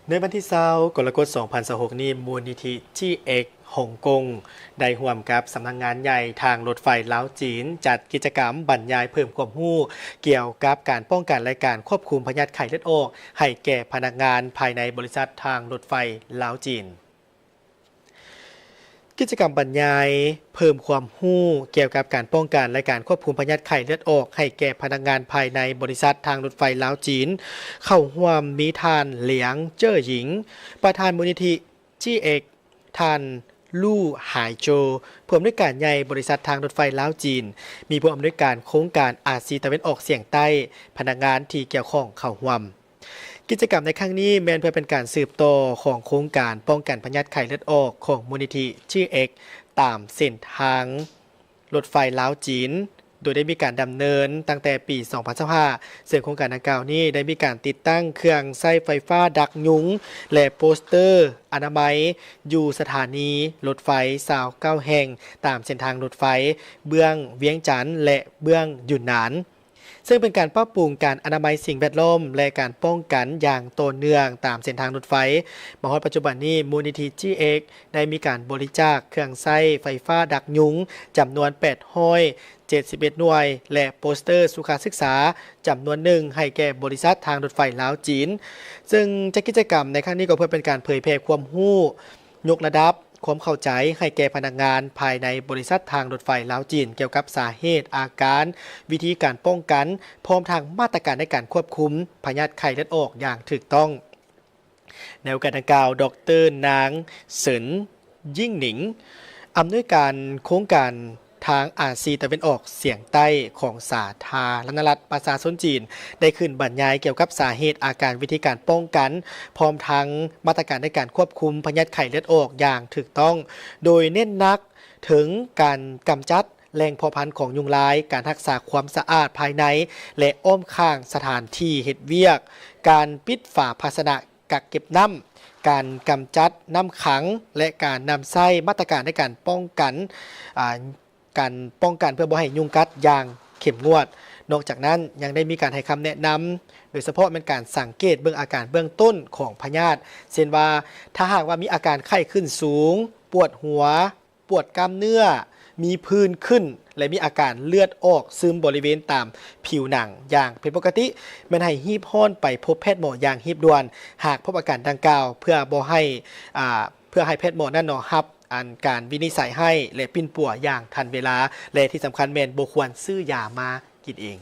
ໃນວັນທີຊາວ ກໍລະກົດ ສອງພັນຊາວຫົກນີ້ ມູນນິທິ ຈີເອັກ ຮົງກົງ ໄດ້ຮ່ວມກັບສຳນັກງານໃຫຍ່ທາງລົດໄຟລາວ-ຈີນ ຈັດກິດຈະກຳບັນຍາຍເພີ່ມຄວາມຮູ້ກ່ຽວກັບການປ້ອງກັນ ແລະ ການຄວບຄຸມພະຍາດໄຂ້ເລືອດອອກ ໃຫ້ແກ່ພະນັກງານພາຍໃນບໍລິສັດທາງລົດໄຟລາວ-ຈີນ. ກິດຈະກຳບັນຍາຍເພີ່ມຄວາມຮູ້ກ່ຽວກັບການປ້ອງກັນ ແລະ ການຄວບຄຸມພະຍາດໄຂ້ເລືອດອອກໃຫ້ແກ່ພະນັກງານພາຍໃນບໍລິສັດທາງລົດໄຟລາວ-ຈີນ ເຂົ້າຮ່ວມມີທ່ານ ຫຼຽງ ເຈີ້ຫຍິງ ປະທານມູນນິທິ ຈີເອັກ ທ່ານ ລູ່ ຫາຍໂຈ ຜູ້ອຳນວຍການໃຫຍ່ບໍລິສັດທາງລົດໄຟລາວ-ຈີນ, ມີຜູ້ອຳນວຍການໂຄງການອາຊີຕາເວັນອອກສຽງໃຕ້, ພະນັກງານທີ່ກ່ຽວຂ້ອງເຂົ້າຮ່ວມ. ກິດຈະກຳໃນຄັ້ງນີ້ແມ່ນເພື່ອເປັນການສືບຕໍ່ຂອງໂຄງການປ້ອງກັນພະຍາດໄຂ້ເລືອດອອກຂອງມູນນິທິ ຈີເອັກ ຕາມເສັ້ນທາງລົດໄຟລາວ-ຈີນ, ໂດຍໄດ້ມີການດຳເນີນຕັ້ງແຕ່ປີສອງພັນຊາວຫ້າ ເຊິ່ງໂຄງການດັ່ງກ່າວນີ້ໄດ້ມີການຕິດຕັ້ງເຄື່ອງໃຊ້ໄຟຟ້າດັກຍຸງ ແລະ ໂປສເຕີອະນາໄມ ຢູ່ສະຖານີລົດໄຟຊາວເກົ້າແຫ່ງ ຕາມເສັ້ນທາງລົດໄຟເບື້ອງວຽງຈັນ ແລະ ເບື້ອງຢຸນນານ. ເຊິ່ງເປັນການປັບປຸງການອະນາໄມສິ່ງແວດລ້ອມ ແລະ ການປ້ອງກັນຢ່າງຕໍ່ເນື່ອງຕາມເສັ້ນທາງລົດໄຟ. ມາຮອດປັດຈຸບັນນີ້, ມູນນິທິ ຈີເອັກ ໄດ້ມີການບໍລິຈາກເຄື່ອງໃຊ້ໄຟຟ້າດັກຍຸງຈຳນວນແປດຮ້ອຍເຈັດສິບເອັດໜ່ວຍ ແລະ ໂປສເຕີສຸຂະສຶກສາຈຳນວນໜຶ່ງໃຫ້ແກ່ບໍລິສັດທາງລົດໄຟລາວ-ຈີນ. ເຊິ່ງຈາກກິດຈະກຳໃນຄັ້ງນີ້ກໍເພື່ອເປັນການເຜີຍແຜ່ຄວາມຮູ້ ຍົກລະດັບຄວາມເຂົ້າໃຈໃຫ້ແກ່ພະນັກງານພາຍໃນບໍລິສັດທາງລົດໄຟລາວ-ຈີນ ກ່ຽວກັບສາເຫດ, ອາການ, ວິທີການປ້ອງກັນ, ພ້ອມທັງມາດຕະການໃນການຄວບຄຸມພະຍາດໄຂ້ເລືອດອອກຢ່າງຖືກຕ້ອງ. ໃນໂອກາດດັ່ງກ່າວ, ດອກເຕີ ນາງ ເສີນ ຍິ່ງໜິງ ອຳນວຍການໂຄງການ ທາງອາຊີຕາເວັນອອກສຽງໃຕ້ຂອງສາທາລະນະລັດປະຊາຊົນຈີນ ໄດ້ຂຶ້ນບັນຍາຍກ່ຽວກັບສາເຫດ, ອາການ, ວິທີການປ້ອງກັນ ພ້ອມທັງມາດຕະການໃນການຄວບຄຸມພະຍາດໄຂ້ເລືອດອອກຢ່າງຖືກຕ້ອງ, ໂດຍເນັ້ນໜັກເຖິງການກຳຈັດແຫຼ່ງເພາະພັນຂອງຍຸງລາຍ, ການຮັກສາຄວາມສະອາດພາຍໃນ ແລະ ອ້ອມຂ້າງສະຖານທີ່ເຮັດວຽກ, ການປິດຝາພາຊະນະ ກັກເກັບນ້ຳ, ການກຳຈັດນ້ຳຂັງ ແລະ ການນຳໃຊ້ມາດຕະການໃນການປ້ອງກັນ, ອາ, ການປ້ອງກັນເພື່ອບໍ່ໃຫ້ຍຸງກັດຢ່າງເຂັ້ມງວດ. ນອກຈາກນັ້ນ, ຍັງໄດ້ມີການໃຫ້ຄຳແນະນຳ, ໂດຍສະເພາະແມ່ນການສັງເກດເບິ່ງອາການເບື້ອງຕົ້ນຂອງພະຍາດ, ເຊັ່ນວ່າ ຖ້າຫາກວ່າມີອາການໄຂ້ຂຶ້ນສູງ, ປວດຫົວ, ປວດກ້າມເນື້ອ, ມີຜື່ນຂຶ້ນ ແລະ ມີອາການເລືອດອອກຊຶມບໍລິເວນຕາມຜິວໜັງຢ່າງຜິດປົກກະຕິ, ແມ່ນໃຫ້ຮີບຮ້ອນໄປພົບແພດໝໍຢ່າງຮີບດ່ວນ ຫາກພົບອາການດັ່ງກ່າວ ເພື່ອບໍ່ໃຫ້, ອາ, ເພື່ອໃຫ້ແພດໝໍນັ້ນເນາະ ຮັບອັນການວິນິດໄສໃຫ້ ແລະ ປິ່ນປົວຢ່າງທັນເວລາ ແລະ ທີ່ສຳຄັນແມ່ນບໍ່ຄວນຊື້ຢາມາກິນເອງ.